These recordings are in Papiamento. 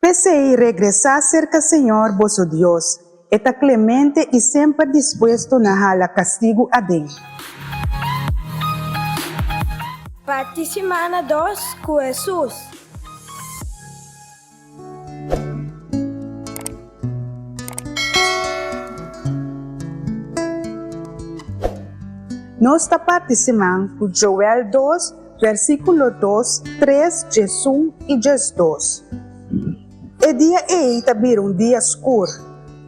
P'esei, regresá serka Señor boso Dios, E ta klemente i semper dispuesto na hala kastigu aden. Parti simana dos ku Hesus. Nos ta parti siman ku Joel dos, versíkulo dos, tres, 11 i 12. E dia ei ta bira un dia skur,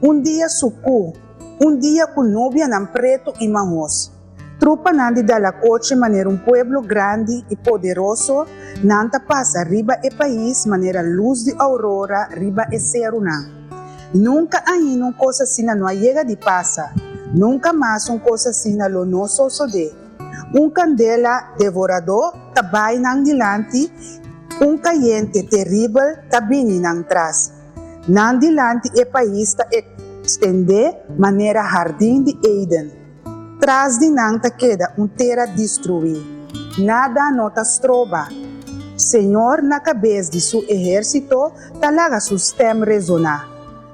un dia sukú, un dia ku nubianan pretu i mahos. Trupanan di dalakochi manera un pueblo grandi i poderoso, nan ta pasa riba e pais manera lus di ourora riba e serunan. Nunka ainda un kos asina no a yega di pasa, nunka mas un kos asina lo no sosodé. Un kandela devoradó ta bai nan dilanti, un kayente teribel ta bini nan tras. Nan dilanti e pais ta ekstendé manera hardin di Eden. Tras di nan ta keda un tera destruí. Nada no ta stroba. Señor na kabes di su ehérsito ta laga su stèm rezoná.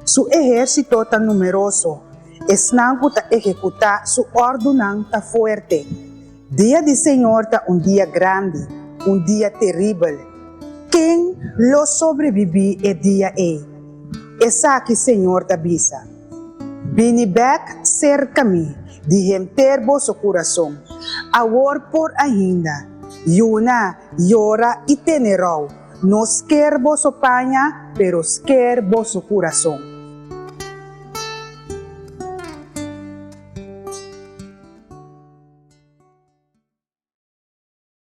Su ehérsito ta numeroso, esnan ku ta ehekutá su òrdunan ta fuerte. Dia di Señor ta un dia grandi, un dia teribel. Ken lo sobrebibí e dia ei? Esaki Señor ta bisa, Bini bèk serka mi di henter boso kurason, awor por ainda. Yuna, yora i tene rou. No sker boso paña, pero sker boso kurason.